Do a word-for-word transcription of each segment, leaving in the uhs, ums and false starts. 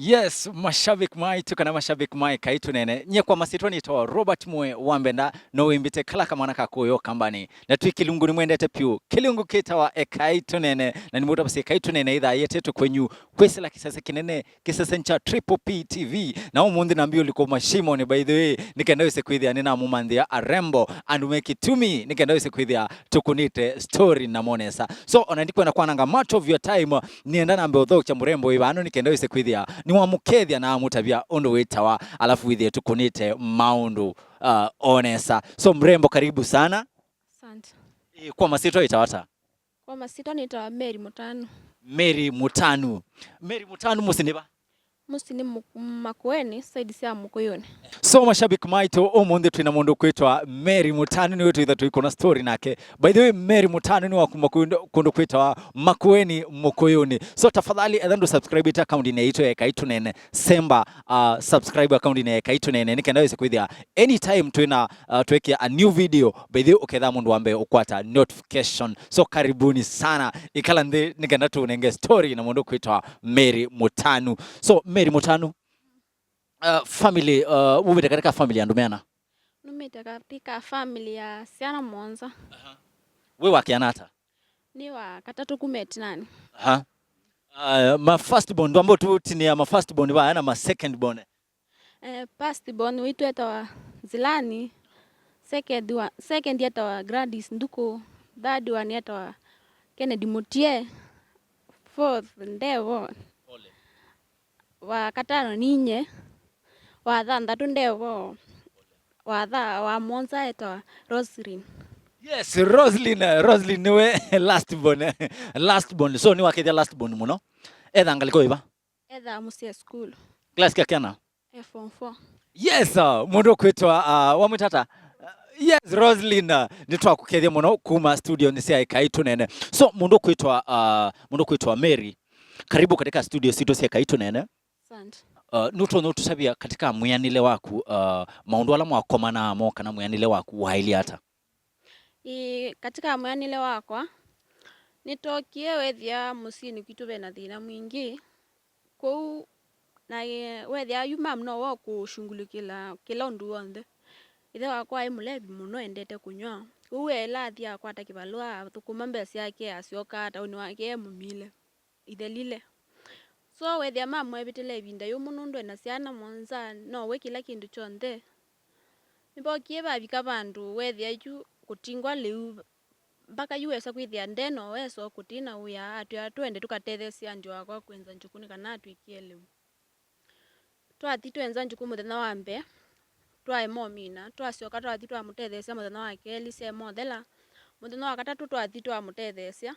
Yes, mashabiki maitũ kana mashabiki ma Ekai Tũneene, nyie kwa masyĩtwa nĩtawa Robert Mwe wa Mbenda, no wĩmbĩte kala kamwana ka kũyo kambani. Na twĩ kĩlungu nĩmwendete pyũ. Kĩlungu kĩtawa Ekai Tũneene, na nĩmũtavasya Ekai Tũneene ĩthaa yĩetetwe kwenyu kwĩsĩla kĩsese kĩnene, kĩsese kya Triple P T V. Na ũmũnthĩ nambie ũlikũ mashimonĩ, by the way, nĩ kenda wĩse kwĩthĩa nĩnamũmanthĩa arembo, andũ me kĩtumi, nĩ kenda wĩse kwĩthĩa tũkũnĩte story na monesa. So, ona ndikwenda kwananga much of your time, nĩenda nambe ũthaũkya mũrembo wĩ vano nĩ kenda wĩse kwĩthĩa nĩwamũkethya na amũtavya ũndũ wĩtawa, alafu wĩthĩe tũkũnĩte maũndũ, uh, onesa. So, mrembo, karibu sana. Asante. Eh, kwa masyĩtwa wĩtawa ata? Kwa masyĩtwa nĩtawa Mary Mũtanu. Mary Mũtanu. Mary Mũtanu, mũsyĩ nĩ va? Mũsyĩ nĩ Mũ- Makueni, side sya Mũkũyũnĩ. So, mashabiki maitũ, ũmũnthĩ twĩna mũndũ kwĩtwa Mary Mũtanu, nĩwe twĩtha tũikũna story nake. By the way, Mary Mũtanu nĩ wa kuma kũndũ, kũndũ kwĩtawa Makueni, Mũkũyũnĩ. So, tafadhali, etha ndũ subscribe ĩte account-inĩ yaitũ ya Ekai Tũneene, semba, uh, subscribe account-inĩ ya Ekai Tũneene, nĩ kenda wĩse kwĩthĩa anytime twĩna, uh, twekĩa a new video, by the way, ũketha mũndũ wa mbee ũkwata notification. So, karibuni sana. Ikala nthĩ nĩ kenda tũnenge story na mũndũ kwĩtwa Mary Mũtanu. So, Mary Mũtanu, uh, family, uh, umĩte katika family ya andũ meana? Numĩte katika family ya syana mũonza. Aha. Wĩ wa kĩana ata? Nĩ wa katatũ kuma ĩtinanĩ. Aha. Uh, ma first born, twamba tũtinĩa ma first born vaya na ma second born. Eh, first born witũ etawa Zilani, second wa, second etawa Gladys Nduku, third one etawa Kennedy Mutie, fourth Ndevo, wa katano ninye, wa thanthatũ Ndevo, wa tha, wa mũonza etawa Roslyn. Yes, Roslyn, eh, Roslyn nĩwe last born, eh, last born. So, nĩwakethya last born mũno. Etha ngalĩko ĩva? Ethaa mũsyĩ sukulu. Class kya kĩana? E form four. Yes, uh, mũndũ kwĩtwa, uh, wamwĩta ata? Uh, yes, Roslyn, uh, nĩtwakũkethya mũno kuma studio-nĩ sya Ekai Tũneene. So, mũndũ kwĩtwa, uh, mũndũ kwĩtwa Mary, karibu katika studio sitũ sya Ekai Tũneene. Asante. Uh, nũtonya ũtũtavya katika mwĩanĩle waku, uh, maũndũ ala mwakomanaa mo kana mwĩanĩle waku waĩlye ata? Ĩĩ, katika mwĩanĩle wakwa, nĩtookie wethĩa mũsyĩnĩ kwitũ ve na thĩna mwingĩ. Kwoou, na, ĩ, wethĩa yu mam no wa kũshungulĩkĩla kĩla ũndũ w'onthe. Ĩthe wakwa aĩ mũlevi mũno, endete kũnyw'a. Kwoou eĩla athi akwata kĩvalũa, athũkũma mbesa syake, asyoka taũnĩ wake e mũmile. Ithelile. So, wethĩa mamũevĩtĩla ĩvinda yũmũ nũndũ ena syana mũonza, nowe kĩla kĩndũ kyonthe. Nĩvokie vavika vandũ wethĩa yu kũtingwa lĩu, mbaka yu wesa kwĩthĩa nde no wesa kũtina wĩa, atwĩa, "Twende tũkatetheesye andi wakwa kwenza njũkũ nĩ kana atwĩkĩe lĩu." Twathi twenza njũkũ mũthenya wa mbee, twaema ũmina, twasyoka twathi twamũtetheesya mũthenya wa kelĩ, syaema ũthela. Mũthenya wa katatũ twathi twamũtetheesya.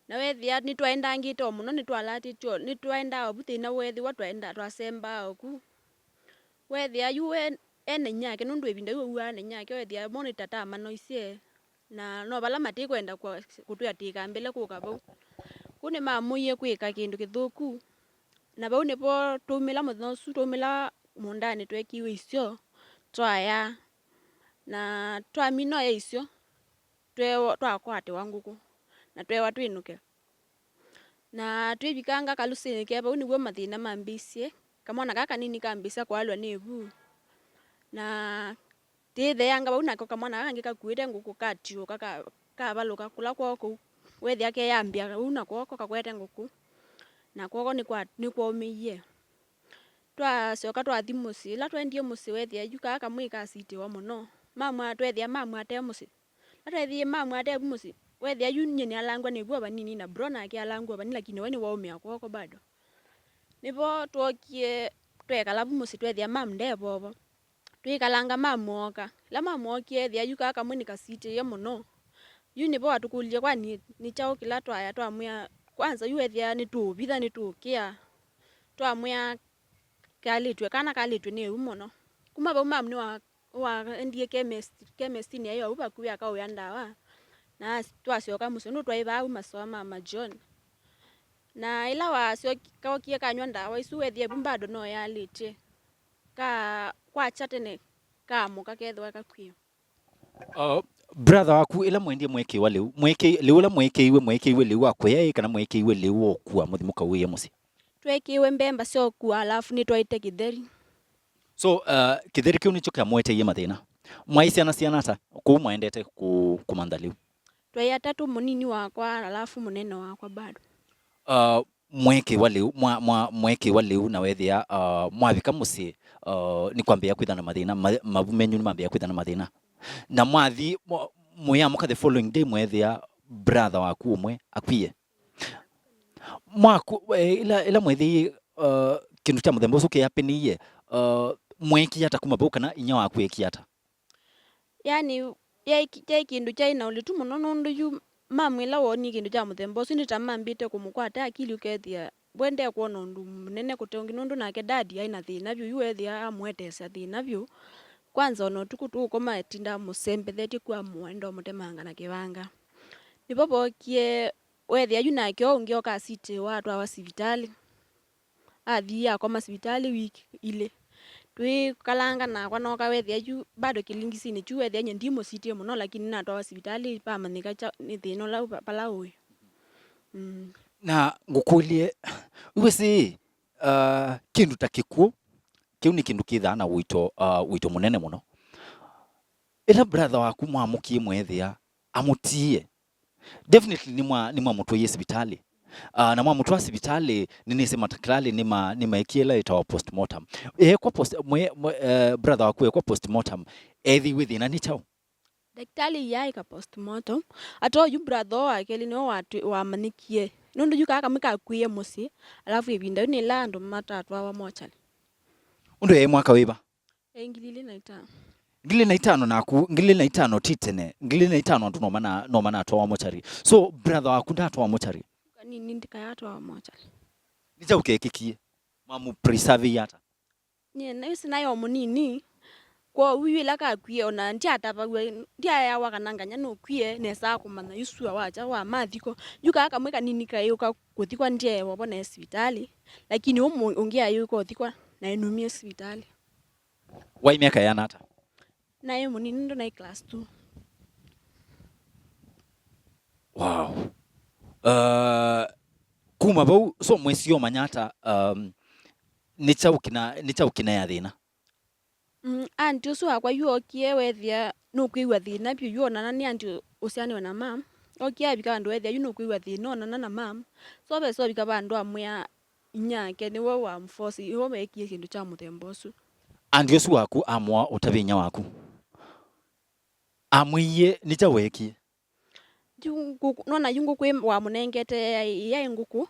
Na weethĩa nĩtwaendangĩte o mũno, nĩtwalatĩtye o, nĩtwaendaa o vu thĩna weethĩwa twaenda, twasembaa o ku. Weethĩa yu we, ene inyake, nũndũ ĩvinda yu ũw'aa na inyake, weethĩa mo nĩtatamanoisye. Na no vala matikwenda kwa-, kũtwĩatĩĩka mbele kũka vau. Kũu nĩmamũie kwĩka kĩndũ kĩthũku, na vau nĩvo twaumĩla mũthenya ũsu, twaumĩla mũũndanĩ tweekiwe isyo, twaya, na twamina oya isyo, tweewa, twakwatĩwa ngũkũ, na tweewa twĩnũke. Na twĩvikanga kalũsĩnĩ ke vau, nĩw'o mathĩna mambĩĩsye. Kamwana kaa kanini kambĩĩsya kwalwa nĩ ĩvu. Na tĩtheanga vau, nako kamwana kaa kangĩ kakuĩte ngũkũ katiũka, ka-, kavalũka kũla kwoo kũu. Weethĩa keyambĩa vau na kwoko kakwete ngũkũ. Na kwoko nĩkwa-, nĩkwaũmĩie. Twasyoka twathi mũsyĩ. Ĩla twaendie mũsyĩ, weethĩa yu kaa kamwĩĩ kasitĩwa mũno. Mamwa, tweethĩa mamwate mũsyĩ. Na twethĩie mamu ate vu mũsyĩ, weethĩa yu nyie nĩalangwa nĩ vu o vanini, na bro nake alangwa o vanini, lakini we nĩwaũmĩa kwoko bado. Nĩvo twookie, tweekala vu mũsyĩ, tweethĩa mamu nde vovo. Twĩkalanga mamu ooka. Ĩla mamu ookie, eethĩa yu kaa kamwe nĩkasitĩĩe mũno. Yu nĩvo watũkũlilye, "Kwani nĩ kyaũ kĩla twaya?" Twamwĩa, kwanza yu weethĩa nĩtũũvitha, nĩtũũkĩa. Twamwĩa, "Kalĩtw'e, kana kalĩtw'e nĩ ĩu mũno." Kuma vau mamu nĩwa waendie chemist, chemist-inĩ yaĩ o vu vakuvĩ akaũya ndawa, na as-, twasyoka mũsyĩ, nũndũ twaĩ vaa vu masoa ma majioni. Na ĩla wasyokie, kookie kanyw'a ndawa isu, weethĩa vu bado no yalĩtye. Ka-, kwakya tene, kaamũka kethĩwa kakw'ĩe. Uh, brother waku, ĩla mwendie mweekĩwa lĩu, mweekĩ-, lĩu ũla mweekĩiwe, mweekĩiwe lĩu wa kũya ĩ, kana mweekĩiwe lĩu wa ũkua mũthi mũkauĩe mũsyĩ? Tweekĩiwe mbemba sya ũkua, alafu nĩtwaĩte kĩtheri. So, uh, kĩtheri kĩu nĩkyo kĩamũeteie mathĩna? Mwaĩ syana syana ata kũu mwaendete kũ-, kũmantha lĩu? Twaĩ atatũ, mũnini wakwa, alafu mũnene wakwa bado. Uh, mweekĩwa lĩu, mwa, mwa, mweekĩwa lĩu na weethĩa, uh, mwavika mũsyĩ, uh, nĩkwambĩĩa kwĩtha na mathĩna, ma-, mavu menyu nĩmambĩĩa kwĩtha na mathĩna. Na mwathi, mwa-, mũyamũka the following day mweethĩa brother waku ũmwe akwie. Mwaku, eh, ĩla, ĩla mweethĩie, uh, kĩndũ kya mũthemba ũsu kĩapĩnĩie, uh, mweekie ata kuma vau kana inyia waku eekie ata? Yani, yaĩ kĩ-, kyaĩ kĩndũ kyaĩ na ũlitu mũno nũndũ yu mamu ĩla woonie kĩndũ kya mũthemba ũsu nĩ ta mambĩte kũmũkwata akili ũkethĩa we ndekwona ũndũ mũnene kũte ũngĩ nũndũ nake dad aĩ na thĩna vyũ, yu weethĩa amũeteesya thĩna vyũ. Kwanza ona ũtukũ tũũkoma atindaa amũsembethetye ku amũa nĩndamũtemanga na kĩvanga. Nĩvo vookie weethĩa yu nake o ũngĩ oka asitĩwa atwawa sivitalĩ. Athi akoma sivitalĩ wiki ilĩ. Twĩkalanga nakwa noka weethĩa yu bado kĩlingisinĩ kyu weethĩa nye ndimũsitie mũno lakini natwawa sivitalĩ vamanyĩka kya, nĩ thĩna ũla va-, vala ũĩ. Mm. Na ngũkũlye, wĩsĩ, uh, kĩndũ ta kĩkw'ũ, kĩu nĩ kĩndũ kĩthaa na ũito, uh, ũito mũnene mũno. Ĩla brother waku mwamũkie mweethĩa amũtiie, definitely nĩmwa-, nĩmwamũtwaie sivitalĩ. Uh, na mwamũtwaa sivitalĩ, nĩnĩsĩ matakĩtalĩ nĩma-, nĩmeekie ĩla ĩtawa postmortem. Eekwa post-, mwe-, mwe-, eh, brother waku eekwa postmortem, eethĩiwe thĩna nĩ kyaũ? Ndakĩtalĩ ĩyaaĩka postmortem, ata oyu brother oo wa kelĩ nĩwe watwĩ-, wamanyĩkie. Nũndũ yu kaa kamwe kakw'ĩe mũsyĩ, alafu ĩvinda yu nĩ ĩla andũ matatwawa mochari. Ũndũ yaĩ mwaka wĩva? Yaĩ ngili ilĩ na itano. Ngili na itano naku, ngili na itano ti tene, ngili na itano andũ no mana-, no manatwawa mochari. So, brother waku ndatwawa mochari? Kanini ndikayatwawa mochari. Nĩ kyaũ keekĩkie? Mamũ preserve ata? Nyie nĩwĩsĩ naĩ o mũnini, kwoou yu ĩla kakwie ona ndyatavaw'a, ndyaeawa kana nganya nũkwie, nesaa kũmanya yu sua wakya wa mathiko. Yu kaa kamwe kanini kayũka kũthikwa ndyeewa vo naĩ sivitalĩ, lakini ũmũ ũngĩ ayũka ũthikwa naĩ numie sivitalĩ. Waĩ myaka ĩana ata? Naĩ mũnini nũndũ naĩ class two. Wow. Uh, kuma vau, so mwĩsie ũmanya ata, um, nĩ kyaũ kĩna-, nĩ kyaũ kĩnaea thĩna? Mm, aunty ũsu wakwa yu ookie weethĩa nũkwĩw'a thĩna vyũ, yu onana nĩ aunty ũsyaanĩwe na mam. Ookie avika vandũ weethĩa yu nũkwĩw'a thĩna onana na mam. So vesa ũvika vandũ amwĩa inyia ake nĩwe wamũforce, nĩwe weekie kĩndũ kya mũthemba ũsu. Aunty ũsu waku amũa ũtavye inyia waku? Amwĩie nĩ kyaũ weekie? Yu ngũkũ, nona yu ngũkũ ĩ-, wamũnengete yaĩ, yaĩ ngũkũ.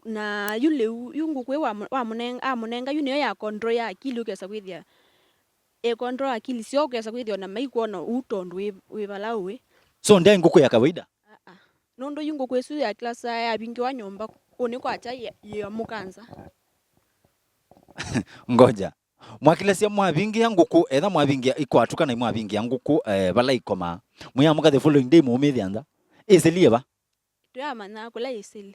Na yu lĩu, yu ngũkũ ĩ wamũ-, wamũneng-, amũnenga yu nĩyo ya control ya akili ũkesa kwĩthĩa. E control akili syoo ũkesa kwĩthĩa ona maikwona ũu tondũ wĩ, wĩ vala ũĩ. So ndyaĩ ngũkũ ya kawaida? Aa. Nũndũ yu ngũkũ ĩsu ya class yavingĩwa nyũmba, kũnĩ kwakya yĩ, yĩamũka nza. Ngoja. Mwakilasya mwavingĩa ngũkũ, etha mwavingĩa ikwatũka na imwavingĩa ngũkũ, eh, vala ikomaa. Mwĩamũka the following day mũũmĩthĩa nza. Ĩsĩlie va? Tũyamanyaa kũla ĩsĩle.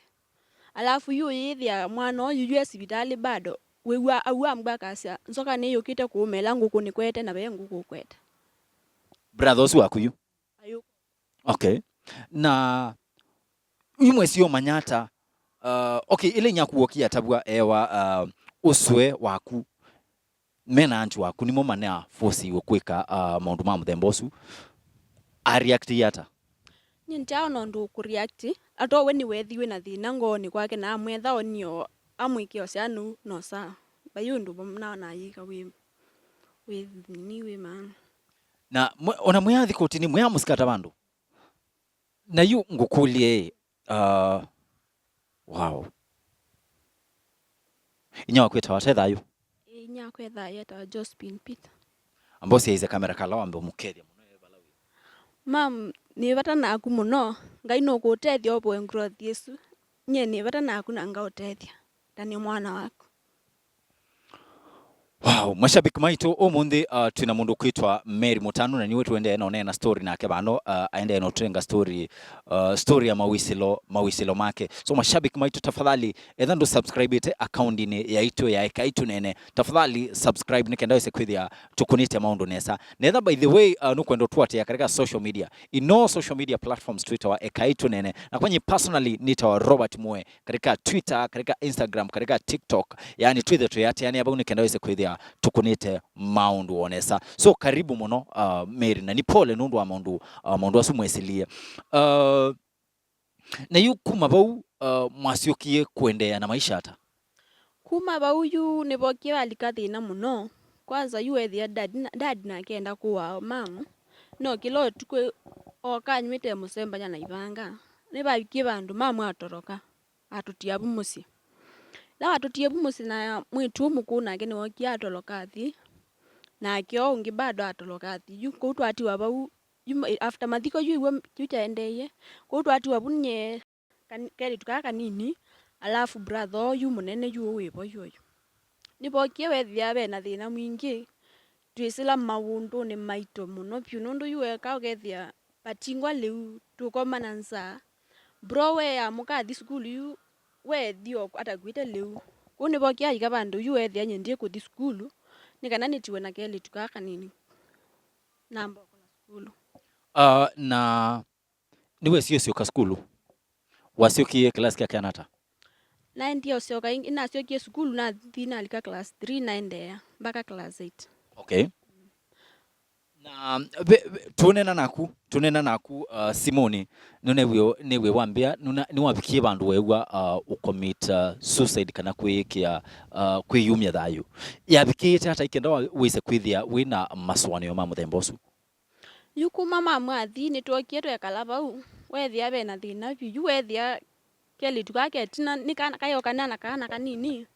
Alafu yu ũyĩthĩa mwana ũyũ yu e sivitalĩ bado. Wĩw'a au ambwa akasya, nzoka nĩyũkĩte kũũmela ngũkũ nĩkwete na ve ngũkũ ũkwete. Brother ũsu waku yu? Ayũ. Okay. Na yu mwĩsie ũmanya ata, uh, okay, ĩla inyaku wokie atavw'a ewa, uh, ũsũe waku, me na aunty waku nĩmo mana force-iwe kwĩka, uh, maũndũ ma mũthemba ũsu, a react ata? Nyie ndyaona ũndũ ũkũ react, ata we nĩweethiwe na thĩna ngoonĩ kwake na amwetha onie o amwĩkĩa ũsyanu no saa. Vai ũndũ naona ayĩka wĩ, wĩ nini, wĩ maana. Na mwe-, ona mwĩathi kotini, mwĩamũsikata vandũ? Na yu ngũkũlye-ĩ, uh, wow. Inyia waku etawa ata, e thayũ? Ĩĩ, inyia wakwa e thayũ, etawa Josephine Peter. Amba ũsyaĩĩsye kamera kala wambe ũmũkethya mũno e vala wĩ. Mam, nĩ vata naku mũno. Ngai nũkũũtethya ũvoe growth ĩsu. Nyie nĩ vata naku na ngaũtethya. Ta nĩ mwana waku. Wow, mashabiki maitũ, ũmũnthĩ, uh, twĩna mũndũ ũkwĩtwa Mary Mũtanu, na nĩwe tũendee na ũneena story nake vano, uh, aendee na ũtũnenga story, uh, story ya mawisilo, mawisilo make. So mashabiki maitũ, tafadhali, etha ndũ subscribe-ĩte account-inĩ yaitũ ya Ekai Tũneene, tafadhali subscribe nĩ kenda wĩse kwĩthĩa tũkũnĩte maũndũ nesa. Na etha, by the way, uh, nũkwenda ũtũatĩĩa katika social media, in all social media platforms twĩtawa Ekai Tũneene, na kwenye personally nĩtawa Robert Mue, katika Twitter, katika Instagram, katika TikTok. Yani twĩthe tũyatĩanĩa vau nĩ kenda wĩse kwĩthĩa tũkũnĩte maũndũ o nesa. So karibu mũno, uh, Mary, na nĩ pole nũndũ wa maũndũ, uh, maũndũ asu mwesilie. Uh, na yu kuma vau, uh, mwasyokie kũendeea na maisha ata? Kuma vau yu nĩvokie valika thĩna mũno. Kwanza yu weethĩa dad, dad nake enda kũaa mom. No kĩla ũtukũ oka anyw'ĩte mũsembanya na ivanga. Nĩvavikie vandũ mom atoroka, atũtia vu mũsyĩ. Ĩla watũtie vu mũsyĩ na mwĩĩtu ũũ mũkũũ nake nĩwookie atoloka athi, nake o ũngĩ bado atoloka athi. Yu kũu twatiwa vau, yu ma-, after mathiko yu iw'o kĩu kyaendeeie, kũu twatiwa vu nyie kani-, kelĩtu kaa kanini, alafu brother ũũ yu mũnene yu wĩ vo yu ũyũ. Nĩvookie weethĩa ve na thĩna mwingĩ, twĩsĩla maũndũnĩ maito mũno vyũ, nũndũ yu weka ũkethĩa vatingwa lĩu, tũkoma na nzaa. Bro we amũka athi sukulu yu, we thi o atakuĩte lĩu. Kũu nĩvookie aika vandũ yu weethĩa nyie ndyĩ kũthi sukulu, nĩ kana nĩtiwe na kelĩtu kaa kanini. Namba ũkola sukulu. Uh, na Nĩwesie ũsyoka sukulu? Wasyokie kĩlasi kya kana ata? Naendie ũsyoka ĩngĩ, nasyokie sukulu, nathi nalika class three, naendeea mpaka class eight. Okay. Na ve, ve, tũneena naku, tũneena naku, uh, simũnĩ, nũnewie, newie wambĩa, nũna, nĩwavikie vandũ weew'a, uh, ũcommit, uh, suicide kana kwĩĩkĩa, uh, kwĩyumya thayũ. Yavikĩĩte ata ĩkenda wa, wĩse kwĩthĩa wĩ na masũanĩo ma mũthemba ũsu? Yu kuma mom athi, nĩtwookie twekala vau, weethĩa ve na thĩna vyũ. Yu weethĩa kelĩtu kaa ke ĩtina, nĩ kana, kaĩ o kanana, kana kanini.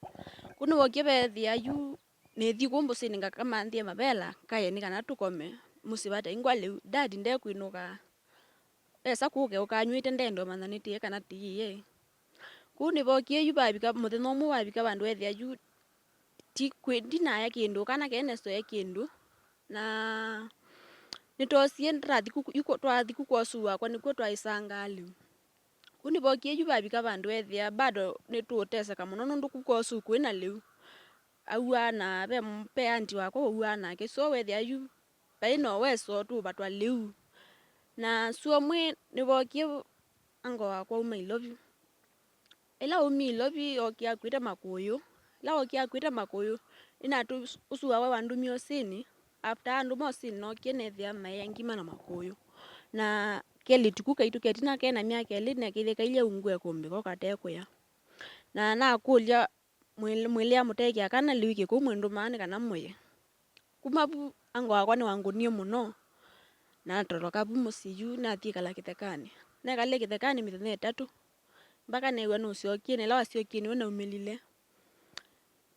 Kũu nĩwookie veethĩa yu nĩthi kũu mbũsĩnĩ ngakamanthĩe mavela, kaye nĩ kana tũkome mũsyĩ vate ingwa lĩu. Dad ndekwĩnũka. Esa kũke ũkanyw'ĩte, ndenda ũmanya nĩtĩe kana tĩĩe. Kũu nĩvookie yu vavika, mũthenya ũmwe wavika vandũ weethĩa yu ti kwĩ, ndinaya kĩndũ, kana kene soya kĩndũ. Na nĩtoosie, twathi ku, yu kũ, twathi ku kwa ũsu wakwa, nĩkw'o twaĩsangaa lĩu. Kũu nĩvookie yu vavika vandũ weethĩa bado nĩtũũteseka mũno, nũndũ ku kwa ũsu kwĩ na lĩu. Auaa na ve, ve aunty wakwa wauaa nake, so weethĩa yu vai na ũweso tũũvatwa lĩu. Na sua ũmwe nĩvookie uncle wakwa auma Ilovi. Ĩla waumie Ilovi, ookie akuĩte makũyũ. Ĩla wookie akuĩte makũyũ, nĩnatũ, ũsu wakwa wandumie ũsĩnĩ. After andũma ũsĩnĩ, nookie neethĩa maĩa ngima na makũyũ. Na kelĩtu ku kaitũ ke ĩtina ke na myaka ĩlĩ, nekĩthĩe kailye ungu ekũmbĩka ũkate kũya. Na nakũlya, mwĩl-, mwĩlĩa mũtekĩa kana lĩu kĩkũũ mwĩndũmaa nĩ kana mũye. Kuma vu uncle wakwa nĩwangũnie mũno, natoloka vu mũsyĩ yu, nathi ĩkala kĩthekanĩ. Nekalile kĩthekanĩ mĩthenya ĩtatũ, mpaka neew'a nũsyokie, na ĩla wasyokie nĩwe naumĩlile.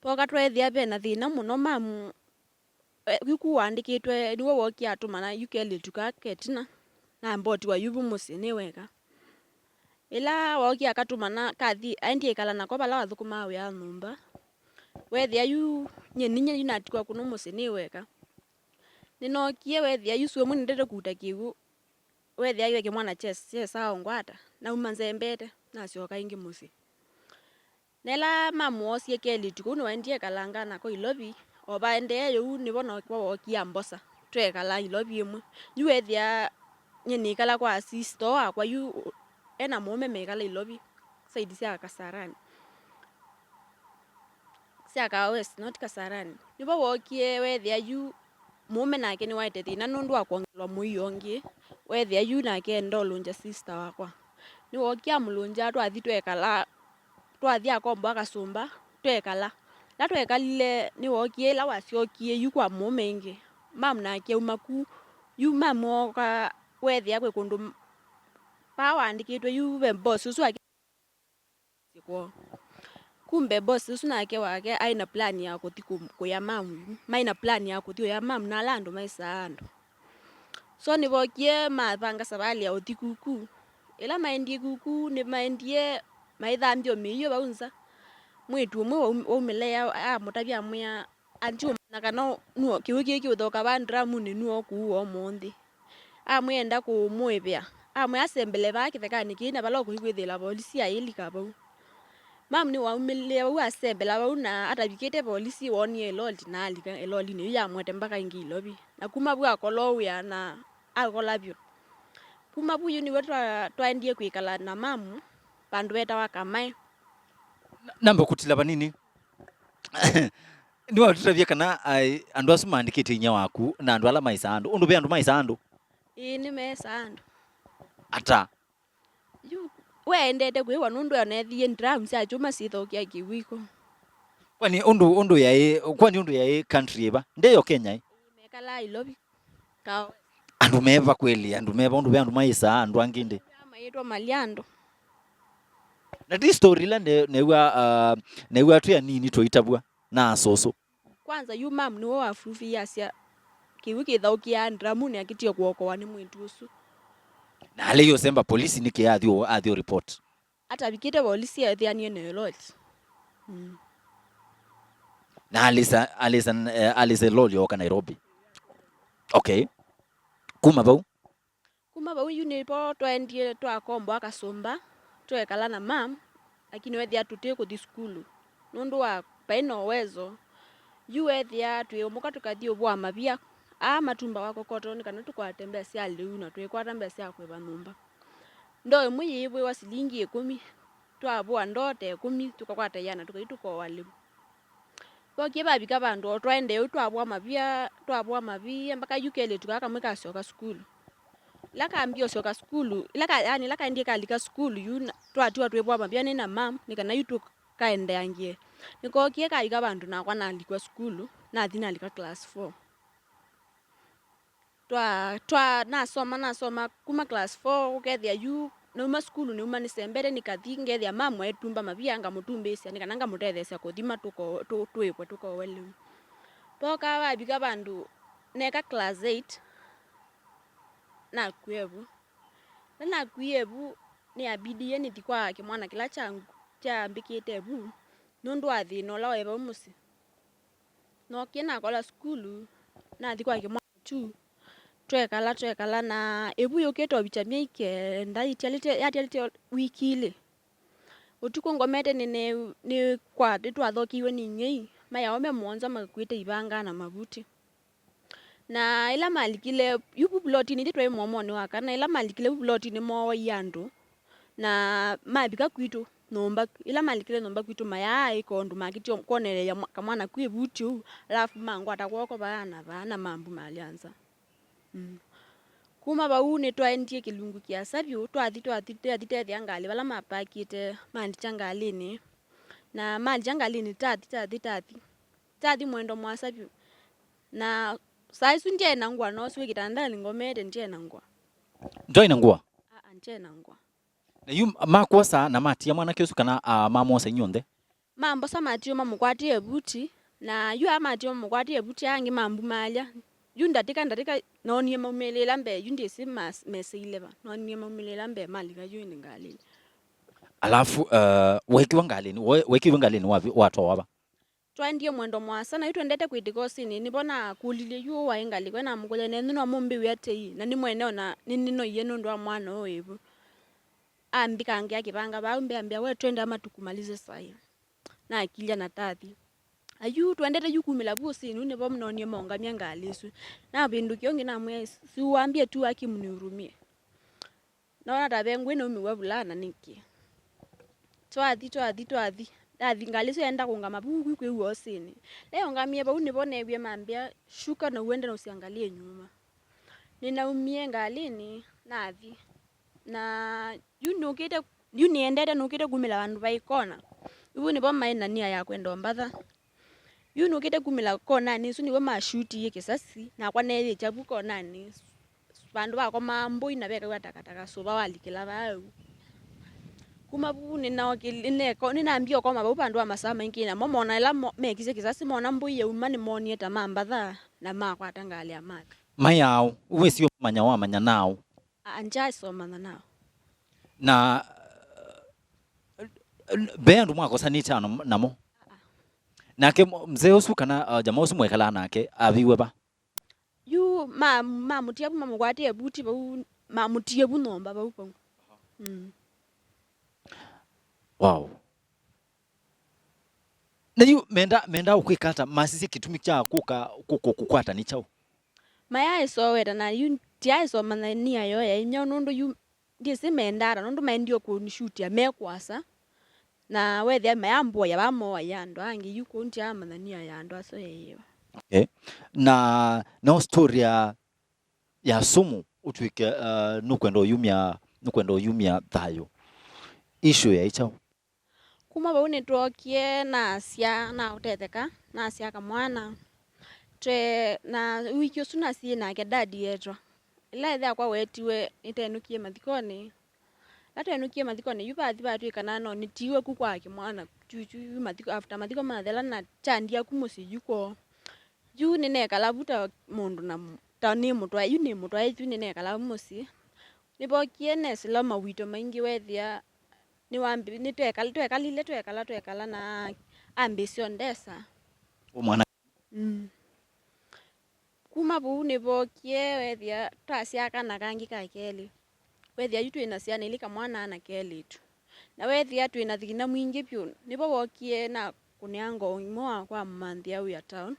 Twoka tweethĩa ve na thĩna mũno, mom, eh, yu ku waandĩkĩtwe, nĩwe wookie atũmana yu kelĩtu kaa ke ĩtina, na mbotiwa yu vu mũsyĩ nĩ weka. Ĩla wookie akatũmana, kathi, aendie ĩkala nako vala wathũkũmaa wĩa nyũmba. Weethĩa yu, nyie ninyie yu natiwa kũno mũsyĩ nĩ weka. Nĩnookie, weethĩa yu sua ũmwe nĩndete kũuta kĩw'ũ. Weethĩa yu ve kĩmwana kyes-, kyesaa ũngwata. Nauma nzembete, nasyoka ĩngĩ mũsyĩ. Na ĩla mom woosie kelĩtu kũu, nĩwaendie ekalanga nako Ilovi, o vaendee ũu nĩvo nakwa wookie ambosa, tweekala Ilovi ĩmwe. Yu weethĩa nyie nĩkala kwa sister wakwa yu, ena mũũme mekala Ilovi, side sya Kasarani. Sya Kawa West, not Kasarani. Nĩvo wookie weethĩa yu mũũme nake nĩwaete thĩna nũndũ wa kwongelwa mũio ũngĩ. Weethĩa yu nake enda ũlũngya sister wakwa. Nĩwookie amũlũngya, twathi twekala, twathi akomboa kasũmba, twekala. Ĩla twekalile, nĩwookie ĩla wasyokie yu kwa mũũme ĩngĩ. Mom nake auma ku, yu mom ooka, weethĩa kwĩ kũndũ m-, paa waandĩkĩtwe yu ve boss ũsu ake kwoo. Kumbe boss ũsu nake wake aĩ na plan ya kũthi kũ-, kũya mom yu. Maĩ na plan ya kũthi ũya mom na ala andũ maĩsaa andũ. So nĩvookie mavanga savalĩ ya ũthi kuku. Ĩla maendie kuku, nĩmaendie maĩthambya o mĩio vau nza. Mwĩĩtu ũmwe waum-, waumĩla ya-, amũtavya amwĩa, atiũmanya kana nũũ kĩw'ũ kĩĩ kĩũthoka vaa ndiramunĩ nũũ ũkũua ũmũnthĩ. Amwĩa enda kũmũĩvĩa. Amwĩa asembele vaa kĩthekanĩ kĩĩ na vala ũkũthi kwĩthĩĩla volisi ayĩlika vau. Mamu nĩwaumĩlĩe vau asembela vau na atavikĩte volisi woonie ĩloli na alika ĩlolinĩ yu yamũete mbaka ĩngĩ Ilovi. Na kuma vu akola wĩa na akola vyũ. Kuma vu yu nĩw'o twa- twaendie kwĩkala na mamu vandũ vetawa Kamae. Na- namba kũtila vanini. Nĩwatũtavya kana ai, andũ asu maandĩkĩte inyia waku na andũ ala maĩsaa andũ. Ũndũ ve andũ maĩsaa andũ? Ĩĩ, nĩmesaa andũ. Ata? Yu, weendete kwĩwa nũndũ oneethie ndiramu sya kyũma syĩthokea kĩw'ũ iko. Kwani ũndũ, ũndũ yaĩ, kwani ũndũ yaĩ country ĩva? Ndeyo Kenya ĩ? Mekalaa Ilovi. Kao. Andũ meva kweli, andũ meva, ũndũ ve andũ maĩsaa andũ angĩ ndĩ. Maitwa mali andũ. Na ti story ila ne- newa, uh, newa twĩ anini twaitavwa na asũsũ. Kwanza yu mam nĩwe wafurufie asya kĩw'ũ kĩthaũkĩaa ndiramunĩ akĩtie kũokowa nĩ mwĩĩtu ũsu. Na ale yosemba polisi nĩkĩ athi athi report? Atavikĩte volisi eethĩanie na ĩloli. Mm. Na alisa alisa eh, alisa ĩloli oka Nairobi. Okay. Kuma vau? Kuma vau yu nĩvo twaendie twakomboa kasũmba, twekala na mam, lakini weethĩa tũtĩ kũthi sukulu nũndũ wa vaĩ na ũwezo. Yu weethĩa twĩũmũka tũkathi ũvũa mavia, aa matumbawa kokoto nĩ kana tũkwate mbesa sya lĩu na twĩkwata mbesa sya kũĩva nyũmba. Ndoo ĩmwe yĩĩvwĩwa silingi ĩkũmi, twavũa ndoo ta ĩkũmi, tũkakwata ĩana, tũkathi tũkooa lĩu. Vokie vavika vandũ o twaendee ũu twavũa mavia, twavũa mavia, mpaka yu kelĩtu kaa kamwe kasyoka sukulu. Ĩla kambie ũsyoka sukulu, ĩla ka, yani, ĩla kaendie kalika sukulu yu, na- twatiwa twĩvũa mavia nĩ na mam, nĩ kana yu tũkaendeangĩe. Nĩkookie kavika vandũ nakwa nalikwa sukulu, nathi nalika class four. Twa, twa, nasoma, nasoma kuma class four, ũkethĩa yu, nauma sukulu, nĩuma nĩsembete, nĩkathi, ngethĩa mamu etumba mavia, ngamũtumbĩĩsya, nĩ kana ngamũtetheesya kũthima tũko-, tũ-, twĩkwe, tũkowe lĩu. Voka vavika vandũ, neka class eight, nakw'e vu. Na nakw'ie vu, nĩyabidie nĩthi kwa kĩmwana kĩla kya-, kyambĩkĩte vu, nũndũ wa thĩna ũla waĩ vau mũsyĩ. Nookie nakola sukulu, nathi kwa kĩmwana kyu, twekala, twekala, na ĩvu yũkĩte ũvikya myei kenda, yatialĩte, yatialĩte wiki ilĩ. Ũtukũ ngomete nĩ, nĩ, nĩkwa-, nĩtwathokeiwe nĩ ing'ei, maĩ aũme mũonza makuĩte ivanga na mavuti. Na ĩla malikile, yu vu vulotinĩ, ithyĩ twaĩ mũomonĩ wa kana, ĩla malikile vu vulotinĩ mooaie andũ, na mavika kwitũ nyũmba, ĩla malikile nyũmba kwitũ mayaaĩka ũndũ makĩtie kwoneelya mwa-, kamwana kwĩ vuti ũu, alafu mangwata kw'oko vaa na vaa na mambumalya nza. Mm. Kuma vau nĩtwaendie kĩlungu kĩasa vyũ, twathi, twathi, twathi tethĩa ngalĩ vala mapakĩte, mandikya ngalĩnĩ. Na mandikya ngalĩnĩ, tathi, tathi, tathi. Tathi mwendo mũasa vyũ. Na saa isu ndyaĩ na ngũa, noosiwe kĩtandanĩ ngomete, ndyaĩ na ngũa. Ndwaĩ na ngũa? Aa, ndyaĩ na ngũa. Na yu makwosa na matia mwanake ũsu kana, ah, mamwosa inyuonthe? Mambosa matie mamũkwatĩe vuti, na yu aa matie mamũkwatĩe vuti, aa angĩ mambumalya. Yu ndatĩka, ndatĩka, noonie maumĩlĩĩla mbee, yu ndyĩsĩ mas-, meseile va. Noonie maumĩlĩĩla mbee malika yu ĩndĩ ngalĩnĩ. Alafu, uh, wekiwa ngalĩnĩ, we-, wekiwe ngalĩnĩ wavi-, watwawa va? Twaendie mwendo mũasa, na yu twendete kwĩtĩka ũsĩnĩ, nĩvo nakũlilye yu waĩ ngalĩko, namũkũlya nenyu no mũmbĩw'e tei, na nĩ mwene ona nĩnĩnoie nũndũ wa mwana ũũ ĩvu. Ambikangĩa kĩvanga vau mbee, ambĩa, "We twende ama tukumalize sahi." Nakilya na tathi. Ayu twendete yu kumĩla vu ũsĩnĩ, nĩvo noonie maũngamya ngalĩ ĩsu. Navĩndũkĩa ũngĩ namwĩa, "Si uambie tu hakimu nihurumie." Noona ta ve ngũĩ naumĩw'a vulaa na nĩkĩ. Twathi, twathi, twathi. Ndathi ngalĩ ĩsu yaenda kũngama vu kwĩ kwĩw'a ũsĩnĩ. Neũngamie vau nĩvo neewie mambĩa, "Shuka na uende na usiangalie nyuma." Nĩnaumie ngalĩnĩ, nathi. Na yu nũkĩte, yu nĩendete nũkĩte kumĩla vandũ vaĩ kona. Yu nĩvo maĩ na nia ya kwenda ũmbatha. Yu nũkĩte kumĩla konanĩ ĩsu nĩvo mashutie kĩsasi, nakwa neeyĩkya vu konanĩ vandũ vakomaa mbũi na vekaw'a takataka sũva walikĩla vau. Kuma vu nĩnaokĩl-, nĩneko-, nĩnambie ũkoma vau vandũ va masaa maingĩ, namo mona ĩla mo-, mekisye kĩsasi, mona mbũi yauma, nĩmoonie ta mambatha na makwata ngalĩ ya mathi. Maĩ aũ? Wĩsĩ ũmanya wamanya naũ? Aa, ndyasomana nao. Na, eh, ve andũ mwakosanĩte ano namo? Aa. Nake mo-, mzee ũsu kana, uh, jamaa ũsu mwekalaa nake aviwe va? Yu ma-, mamũtia vu, mamũkwatĩe vuti vau, mamũtie vu nyũmba vau vau. Mm. Wow. Na yu menda, menda ũkwĩka ata? Masisye kĩtumi kya kũka kũkũkwata nĩ kyaũ? Mayaaĩsa ũweta na yu ndyaaĩsa ũmanya nia yo yaĩ myaũ nũndũ yu ndyĩsĩ mendaa ata nũndũ maendie kũnishutĩa me kũasa. Na weethĩa mayamboya vaa mooaĩa andũ angĩ, yu kũu ndyaamanya nia ya andũ asu yaĩ yĩva. Okay. Na no story ya, ya sumu ũtw'ĩke, uh, nũkwenda ũyumya, nũkwenda ũyumya thayũ. Issue yaĩ kyaũ? Kuma vau nĩtwookie nasya, naũtetheka, nasya kamwana. Twe, na wiki ũsu nasie nake dad eetwa. Ĩla ĩthe wakwa weetiwe, nĩtwenũkie mathikonĩ. Ĩla twenũkie mathikonĩ, yu vathi vatw'ĩkana no nĩtiiwe ku kwa kĩmwana kyukyu, yu mathiko, after mathiko mathela na kyandya ku mũsyĩ yu kwoo. Yu nĩnekala vu ta mũndũ na, ta nĩ mũtwae, yu nĩ mũtwae, yu nĩnekala vu mũsyĩ. Nĩvookie nesĩla mawito maingĩ weethĩa nĩwambi-, nĩtwekal-, twekalile, twekala, twekala, na ambĩsya ũndesa. Ũ mwana. Mm. Kuma vau nĩvookie, weethĩa twasyaa kana kangĩ ka kelĩ. Weethĩa yu twĩ na syana ilĩ, kamwana na kelĩtu. Na weethĩa twĩ na thĩna mwingĩ vyũ. Nĩvo wookie na kũnĩa ngoo ũmwe wa kwa mũmanthĩa wĩa town.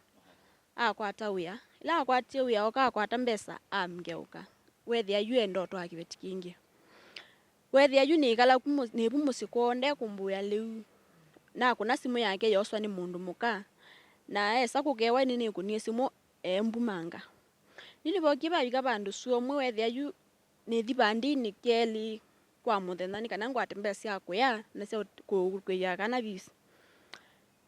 Akwata wĩa. Ĩla akwatie wĩa, oka akwata mbesa, amgeũka. Weethĩa yu e ndoto wa kĩveti kĩngĩ. Weethĩa yu nĩĩkala ku mũ-, nĩ vu mũsyĩ kwoo, ndekũmbũĩa lĩu. Nakũna simũ yake yooswa nĩ mũndũ mũka, na esa kũkewa nĩnĩkũnie simũ eembumanga. Yu nĩvookie vavika vandũ sua ũmwe weethĩa yu nĩthi vandĩnĩ kelĩ kwa mũthenya nĩ kana ngwate mbesa sya kũya na sya kũ-, kũĩvya kana fees.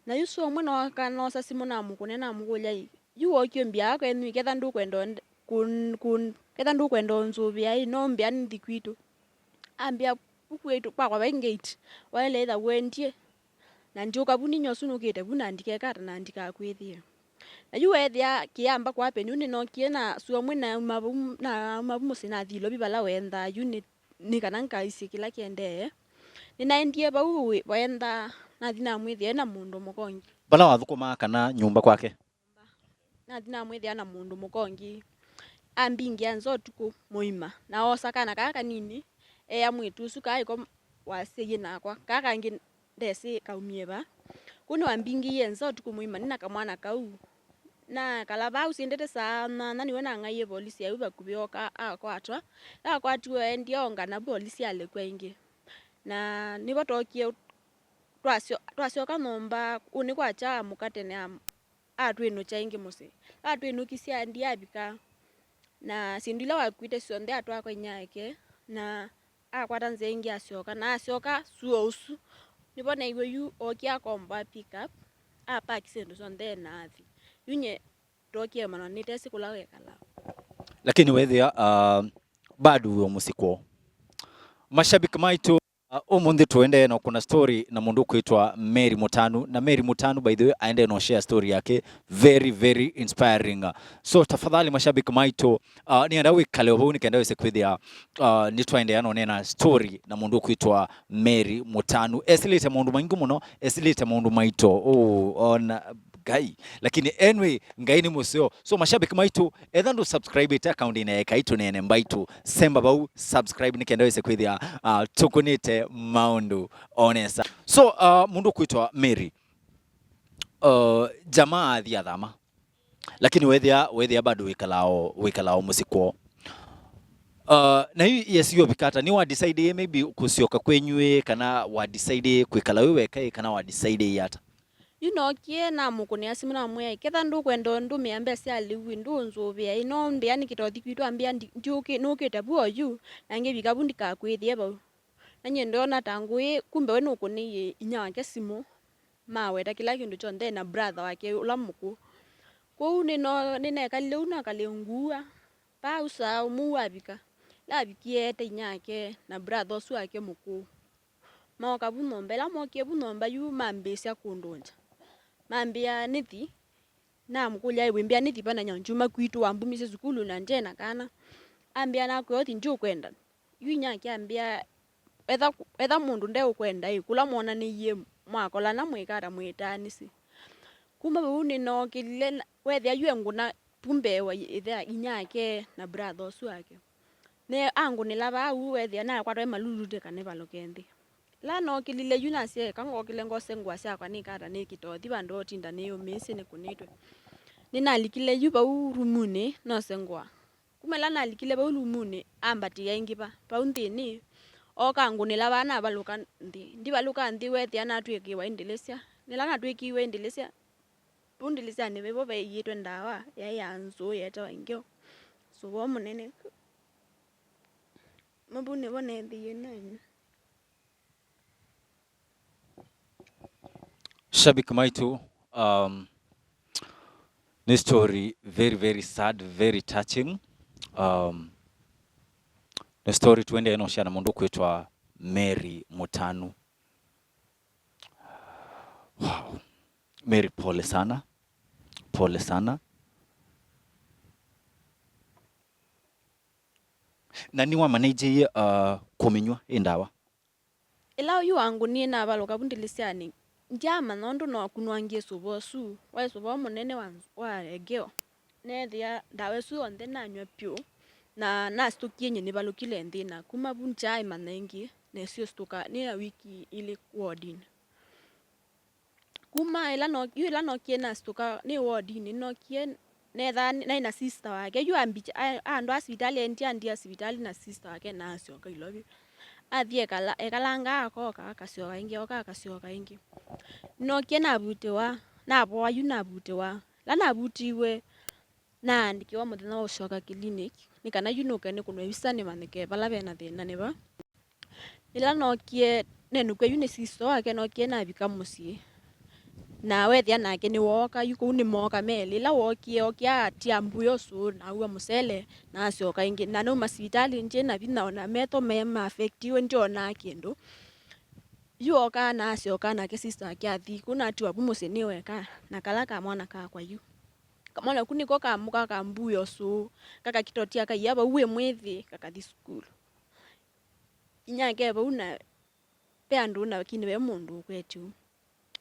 Na yu sua ũmwe nooka noosa simũ namũkũnĩa namũkũlya, "Ĩ, yu wookie mbĩa kwenyu ĩ, ketha ndũkwenda ũnd-, kũn-, kũn-, ketha ndũkwenda ũnzũvĩa ĩ, no mbĩa nĩthi kwitũ." Ambĩa, "Vu kwitũ kwakwa vai gate, waĩle ĩtha wendie, na ndyũka vu ninyie ũsu nũkĩte vu na ndikeka ata na ndikakwĩthĩe." Na yu weethĩa kĩyamba kwapeni, yu nĩnookie na sua ũmwe nauma vau, nauma vu mũsyĩ nathi Ilovi vala wenthaa, yu nĩ, nĩ kana nkaisye kĩla kĩendee. Nĩnaendie vau wĩ-, wenthaa, nathi namwĩthĩa e na mũndũ mũka ũngĩ. Vala wathũkũmaa kana nyũmba kwake? Nathi namwĩthĩa na mũndũ mũka ũngĩ. Ambingĩa nza ũtukũ mũima, na oosa kana kaa kanini, ea mwĩĩtu ũsu kaaĩko wasyaie nakwa, kaa kangĩ ndesĩ kaumie va. Kũu nĩwambingĩie nza ũtukũ mũima nĩ na kamwana kau. Nakala vaa ũsyĩndĩte saa nyanya, nĩwe nang'aie volisi ya yu vakuvĩ ooka akwatwa. Ĩla akwatiwe aendie aũngana volisi alekw'a ĩngĩ. Na nĩvo twookie twasyo-, twasyoka nyũmba, ũnĩ kwakya amũka tene am-, atwĩnũkya ĩngĩ mũsyĩ. Atwĩnũkisye aendie avika, na syĩndũ ila wakuĩte syonthe atwaa kwa inyia yake, na akwata nzĩa ĩngĩ asyoka, na asyoka sua ũsu. Nĩvo neewie yu ookie akomboa pick up, apaki syĩndũ syonthe na athi. Yu nyie ndookie mana nĩtesĩ kũla wekalaa. Lakini weethĩa, uh, bado wĩ o mũsyĩ kwoo. Mashabiki maitũ, uh, ũmũnthĩ tũendee na kũna story na mũndũ ũkwĩtwa Mary Mũtanu. Na Mary Mũtanu, by the way, aendee na share story yake, very, very inspiring. So, tafadhali, mashabiki maitũ, uh, nĩenda wĩkale o vau nĩkenda wĩse kwĩthĩa, uh, nĩtwaendeea na ũneena story na mũndũ ũkwĩtwa Mary Mũtanu. Esĩlĩte maũndũ maingĩ mũno, esĩlĩte maũndũ maito. Oh, ona Ngai. Lakini anyway, Ngai nĩ mũseo. So, mashabiki maitũ, etha ndũ subscribe ĩte account ĩna eka itũ nene mbaitũ, semba vau, subscribe nĩkenda wĩse kwĩthĩa, uh, tũkũnĩte maũndũ o nesa. So, uh, mũndũ ũkwĩtwa Mary, uh, jamaa athi athama. Lakini wethĩa, wethĩa bado wĩkalaa o, wĩkalaa o mũsyĩ kwoo. Uh, na yu yesi yovika ata, nĩ wa decide maybe kũsyoka kwenyu ĩ, kana wa decide kwĩkala wĩ weka ĩ, kana wa decide ĩ ata? Yu nookie namũkũnĩa simũ namwĩa, "Ketha ndũkwenda ũndũmĩa mbesa sya lĩu ĩ, ndũũnzũvĩa ĩ, no mbĩa nĩkĩtothi kwitũ ambĩa ndi-, ndiũkĩ-, nũkĩte vu oyu, na ngĩvika vu ndikakwĩthĩe vau." Na nyie ndoona ta ngũĩ, kumbe we nũkũnĩie inyia wake simũ, maweta kĩla kĩndũ kyonthe na brother wake ũla mũkũũ. Kwoou nĩno-, nĩnekalile ũu nakalĩ nguua, vaa ũsaa ũmwe wavika, ĩla avikie eete inyia wake na brother ũsu wake mũkũũ. Mooka vu nyũmba, ĩla mookie vu nyũmba yu mambĩĩsya kũndũngya. Mambĩa nĩthi, namũkũlya, "Ĩ, wĩmbĩa nĩthi va na nyaũ? Ndyuma kwitũ, wambumisye sukulu na ndyĩ na kana." Ambĩa, "Nakwĩa ũthi, ndiũkwenda." Yu inyia akĩambĩa, "Etha, etha mũndũ ndeũkwenda ĩ, kũla mwonanĩie mwakolana mwĩka ata mwĩtaanĩsye?" Kuma vau nĩnookĩlile na, weethĩa yu engũna vu mbee wa ĩthe, inyake na brother ũsu wake. Ne angũnĩla vaa ũu, weethĩa nakwatwa nĩ malulutĩ kana nĩvalũke nthĩ. Ĩla nookĩlile yu nasya eka ngokĩle ngose ngũa syakwa nĩkata nĩkĩtothi vandũ va ũtinda nĩyũmĩĩsye nĩkũnĩtwe. Nĩnalikile yu vau rumunĩ nose ngũa. Kuma ĩla nalikile vau rumunĩ, ambatĩĩa ĩngĩ va, vau nthĩnĩ, ooka angũnĩla vaa navalũka nthĩ. Ndivalũka nthĩ, weethĩa natw'ĩkĩĩwa ĩ ndĩlĩsya. Nĩla natw'ĩkĩiwe ĩ ndĩlĩsya, vau ndĩlĩsyanĩ vĩvo veeĩĩtwe ndawa yaĩ ya nzũũ yeetawa ingeo. Sũvoo mũnene. Kuma vau nĩvo neethĩie nanywa. Shabiki maitũ, um, nĩ story very, very sad, very touching. Um, nĩ story tũendee no share na mũndũ ũkwĩtwa Mary Mũtanu. Wow. Mary, pole sana. Pole sana. Na nĩwamanĩjĩie, uh, kũmĩnywa ĩ ndawa? Ĩla ũyu wangũnie navalũka vu ndĩlĩsyanĩ, ndyaamanya ũndũ nookunwangie sũvoo ũsu. Waĩ sũvoo mũnene wa, wa egeo. Neethĩa ndawa ĩsu yonthe nanywa vyũ, na nasitũkie nyie nĩvalũkile nthĩ, na kuma vu ndyaaĩmanya ĩngĩ, nesyo situka nĩ ya wiki ilĩ wodinĩ. Kuma ĩla no, yu ĩla nokie nasitũka nĩ wodinĩ, nokie nethaa naĩ na sister wake. Yu ambikya, a-, andwaa sivitalĩ, aendie andia sivitalĩ na sister wake na asyoka Ilovi. Athi ekala, ekalangaa akoka, akasyoka ĩngĩ, oka, akasyoka ĩngĩ. Nokie navutĩwa, navoa yu navutĩwa. Ĩla navutiwe, naandĩkĩwa mũthenya wa ũsyoka clinic, nĩ kana yu nũke nĩkũnwe visa nĩmanyĩke vala vena thĩna nĩ va. Ĩla nookie nenũkw'a yu nĩ sister wake, nookie navika mũsyĩ. Na weethĩa nake nĩwooka, yu kũu nĩmooka melĩ. Ĩla wookie, ookie atia mbũĩ ũsũ, na aua mũsele, na asyoka ĩngĩ. Na nauma sivitalĩ ndyĩ na vinya, o na metho me ma affectiwe, ndyonaa kĩndũ. Yu ooka na asyoka, nake sister wake athi kũu, natiwa vu mũsyĩ nĩ weka, na kala kamwana kakwa yu. Kamwana ku nĩko kamũka kambũĩ ũsũ, kakakitotia kaia vau wĩ mwĩthĩ, kakathi sukulu. Inyake e vau na ve andũ, lakini ve mũndũ ũkwetye ũu.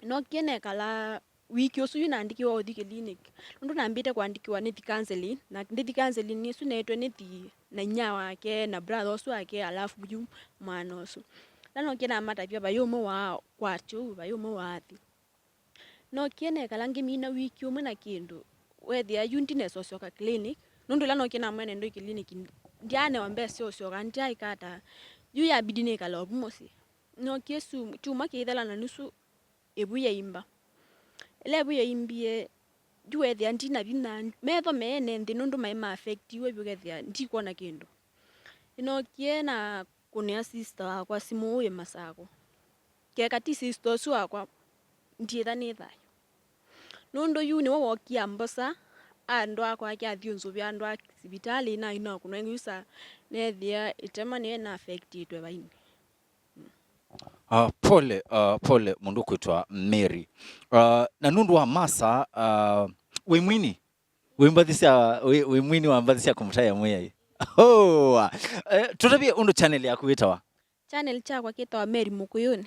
Nookie nekala wiki ũsu yu naandĩkĩwa ũthi clinic, nũndũ nambĩte kũandĩkĩwa nĩthi counseling, na ndĩthi counseling ĩsu neetwe nĩthi na inyia wake na brother ũsu wake, alafu yu mwana ũsu. Na nookie namatavya vai ũmwe wa kwatya ũu, vai ũmwe wathi. Nookie nekala ngĩmina wiki ũmwe na kĩndũ, weethĩa yu ndinesa ũsyoka clinic, nũndũ ĩla nookie namwĩa nendoi clinic, ndyanewa mbesa sya ũsyoka, ndyaĩka ata, yu yabidi nĩkale ovu mũsyĩ. Nookie su-, kyumwa kĩithela na nusu ĩvu yaimba. Ĩla ĩvu yaimbie, yu weethĩa ndina vinya, metho meene nthĩ nũndũ maĩ ma affectiwe vyũ, ũkethĩa ndikwona kĩndũ. Nĩnookie na kũnĩa sister wakwa simũ wĩ Masakũ. Keka ti sister ũsu wakwa, ndyĩtha nĩ thayũ. Nũndũ yu nĩwe wookie ambosa, andwaa kwake, athyũnzũvya andwaa sivitalĩ, na ĩna kũnwa visa, neethĩa ĩtema nĩyo ĩna affectĩtwe vaini. Uh, pole, uh, pole mũndũ ũkwĩtwa Mary. Uh, na nũndũ wa masa, uh, wĩ mwini? Wĩ mbathi sya, wĩ, wĩ mwini wa mbathi sya kũmũtaĩa Mwĩai? Oh, eh, tũtavye ũndũ channel yaku wĩtawa? Channel kyakwa kĩtawa Mary Mũkũyũnĩ.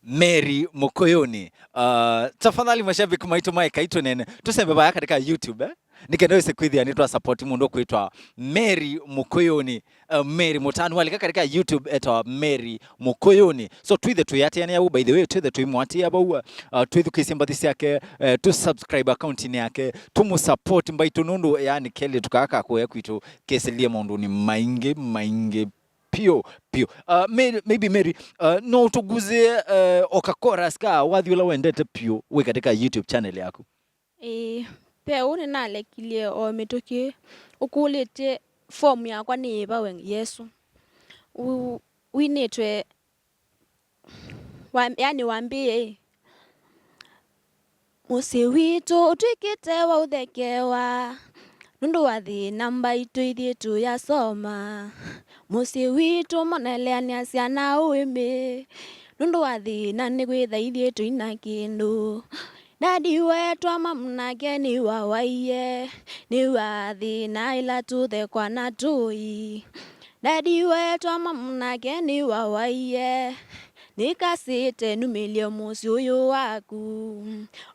Mary Mũkũyũnĩ. Uh, tafadhali mashabiki maitũ ma Ekai Tũneene, tũsembe vaya katika YouTube, eh? Nĩ kenda wĩse kwĩthĩa nĩtwa support mũndũ ũkwĩtwa Mary Mũkũyũnĩ. Uh, Mary Mũtanu alika katika YouTube etawa Mary Mũkũyũnĩ. So twĩthe tũiatĩanĩa vau, by the way, twĩthe tũimũatĩĩa vau, uh, twĩthukĩĩsye mbathi syake, uh, tũ subscribe account-inĩ yake, tũmũ support mbaitũ, nũndũ yani kelĩtu kaa ka kũya kwitũ kesĩlye maũndũnĩ maingĩ, maingĩ piũ, piũ. Uh, Mary, maybe Mary, uh, no ũtũguzĩe, uh, o ka chorus ka wathi ũla wendete piũ wĩ katika YouTube channel yaku? Ĩĩ, ve ũu nĩnalekilye o mĩtũkĩ ũkũlĩtye form yakwa nĩ yĩva we Yesũ. Ũ-, winĩtwe wa, yani wambĩĩe ĩ, mũsyĩ witũ ũtw'ĩkĩte wa ũthekewa, nũndũ wa thĩna mbaitũ ithyĩ tũyasoma. Mũsyĩ witũ moneleanĩa syana ũĩmĩ, nũndũ wa thĩna nĩ kwĩtha ithyĩ tũina kĩndũ. Dadi weetwa mamu nake nĩwawaie, nĩw'a thĩna ĩla tũthekwa na tũi. Dadi weetwa mamu nake nĩwawaie, Nĩkasĩte numĩlye mũsyĩ ũyũ waku,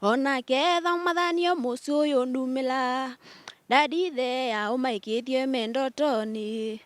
ona ketha mathanie mũsyĩ ũyũ ndumĩla. Daddy there ũmaĩkĩthye me ndotonĩ,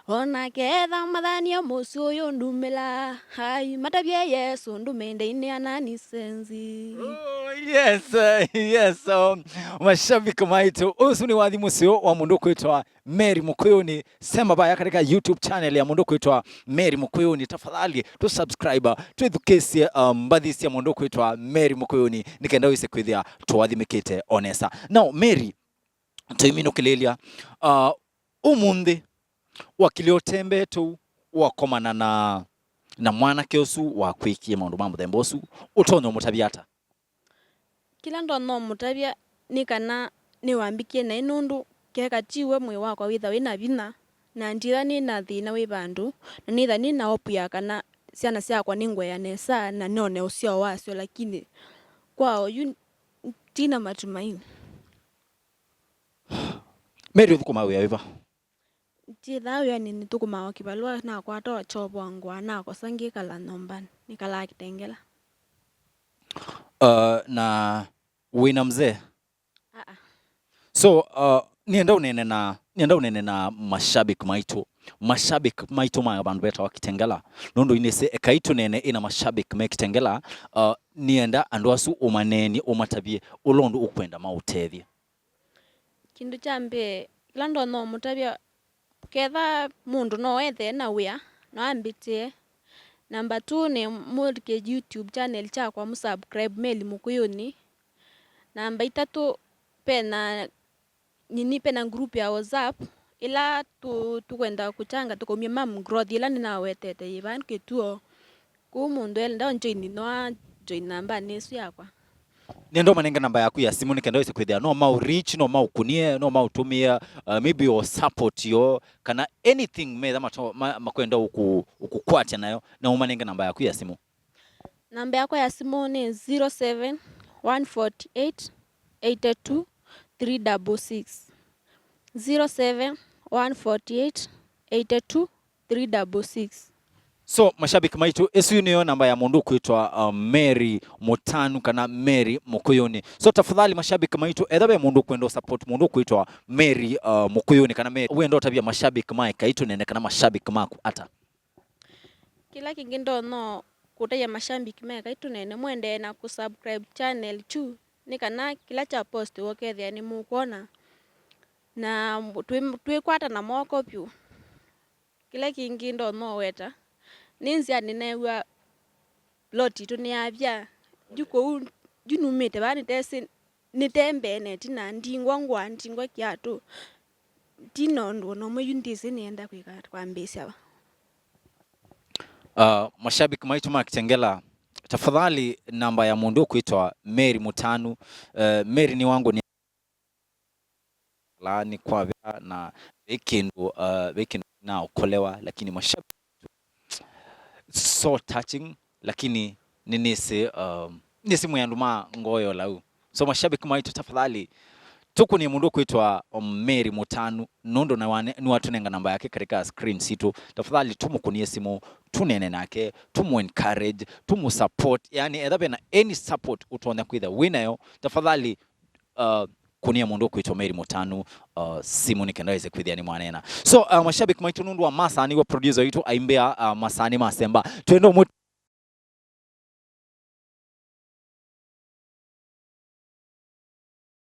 ona ketha mathanie mũsyĩ ũyũ ndumĩla. Ai, matavye Yesũ ndũmĩndeinĩ anani senzi. Oh, yes, uh, yes, um, mashabiki maitũ, ũsu nĩ wathi mũseo wa mũndũ kwĩtwa Mary Mũkũyũni. Sema vaya katika YouTube channel ya mũndũ kwĩtwa Mary Mũkũyũni. Tafadhali tu subscribe, twĩthukĩsye, um, mbathi sya mũndũ kwĩtwa Mary Mũkũyũni, nĩkenda wĩse kwĩthĩa tũathimĩkĩte onesa. Now, Mary, tũiminũkĩlĩlya, uh, ũmũnthĩ wakilye ũtembee tũu wakomana na, na mwanake ũsu wakwĩkie maũndũ ma mũthemba ũsu, ũtonya ũmũtavya ata? Kĩla ndonya ũmũtavya nĩ kana nĩwambĩkie naĩ, nũndũ keka tiwe mwĩĩ wakwa wĩtha wĩ na vinya, na nditha nĩ na thĩna wĩ vandũ, na nĩtha nĩ na hope ya kana syana syakwa nĩngũea nesa na none ũsyao wasyo, lakini kwa oyu ndina matumaini. Mary, ũthũkũmaa wĩa wĩva? Ndyĩthaa wĩanĩ, nĩthũkũmaa o kĩvalũa, nakwata o kyovoa ngũa, nakosa ngĩkala nyũmba, nĩkalaa Kitengela. Uh, na wĩna mzee? Aa. So, uh, nĩenda ũnene na, nĩenda ũnene na mashabiki maitũ. Mashabiki maitũ ma vandũ vetawa Kitengela. Nũndũ inĩsĩ ekai tũnene ĩna mashabiki me Kitengela. Uh, nĩenda andũ asu ũmaneenie, ũmatavye ũla ũndũ ũkwenda maũtethye. Kĩndũ kya mbee, kĩla ndonya ũmũtavya, ketha mũndũ no ethee na wĩa, no ambĩtĩe. Namba two, nĩ mũlike YouTube channel kyakwa, mũsubscribe, Mary Mũkũyũni. Namba itatũ, pena nini, pena group ya WhatsApp, ĩla tũ-, tũkwenda kũkyanga tũkaumya mam growth ĩla nĩnawetete yĩ vaa kĩtuo. Kũu mũndũ enda ũnjoini, no anjoin nambanĩ ĩsu yakwa. Nĩenda ũmanenge namba yaku ya simũ nĩkenda wĩse kwĩthĩa no maũ reach, no maũkũnie, no maũtũmĩe, uh, maybe o support yo, kana anything metha mato-, ma-, makwenda ũkũ-, ũkũkwatya nayo, na ũmanenge namba yaku ya simũ. Namba yakwa ya simũ nĩ zero seven one forty eight eighty two three double six. Zero seven one forty eight eighty two three double six. So, mashabiki maitũ, ĩsu nĩyo namba ya mũndũ ũkwĩtwa, uh, Mary Mũtanu kana Mary Mũkũyũni. So, tafadhali mashabiki maitũ, etha ve mũndũ ũkwenda support mũndũ ũkwĩtwa Mary, uh, Mũkũyũni kana Mary, wenda ũtavya mashabiki ma Ekai Tũnene kana mashabiki maku ata? Kĩla kĩngĩ ndonya kũtavya mashabiki ma Ekai Tũnene, mũendee na kũsubscribe channel tu, nĩ kana kĩla kya post ũkethĩa nĩmũkwona. Na twĩ-, twĩkwata na moko vyũ. Kĩla kĩngĩ ndonya ũweta, nĩ nzĩanĩ neew'a plot itũ nĩyavya. Yu kũu, yu numĩte vaa nĩtesĩ, nĩtembee na ĩtina, ndingwa ngũa, ndingwa kiatũ. Ndina ũndũ ona ũmwe yu ndĩsĩ nĩenda kwĩka, kwambĩĩsya va. Uh, mashabiki maitũ ma Kitengela, tafadhali namba ya mũndũ ũkwĩtwa Mary Mũtanu. Uh, Mary nĩ wangu nĩ laani kwa vya na ve kĩndũ, uh, ve kĩndũ na ũkolewa, lakini mashabiki, so touching, lakini nĩnĩsĩ, um, nĩsĩ mwĩ andũ ma ngoyo lau. So mashabiki maitũ, tafadhali tũkũnie mũndũ ũkwĩtwa, um, Mary Mũtanu, nũndũ na wane-, nĩwatũnenga namba yake katika screen sitũ. Tafadhali tũmũkũnie simũ, tũnene nake, tũmũ encourage, tũmũ support. Yani, etha vena any support ũtonya kwĩtha wĩ nayo, tafadhali, uh, kũnia mũndũ ũkwĩtwa Mary Mũtanu, uh, simũ nĩ kenda wĩse kwĩthĩa nĩ mwanena. So, uh, mashabiki maitũ, nũndũ wa masaa nĩw'o producer witũ aimbĩa, uh, masaa nĩ masemba. Twenda ũmwe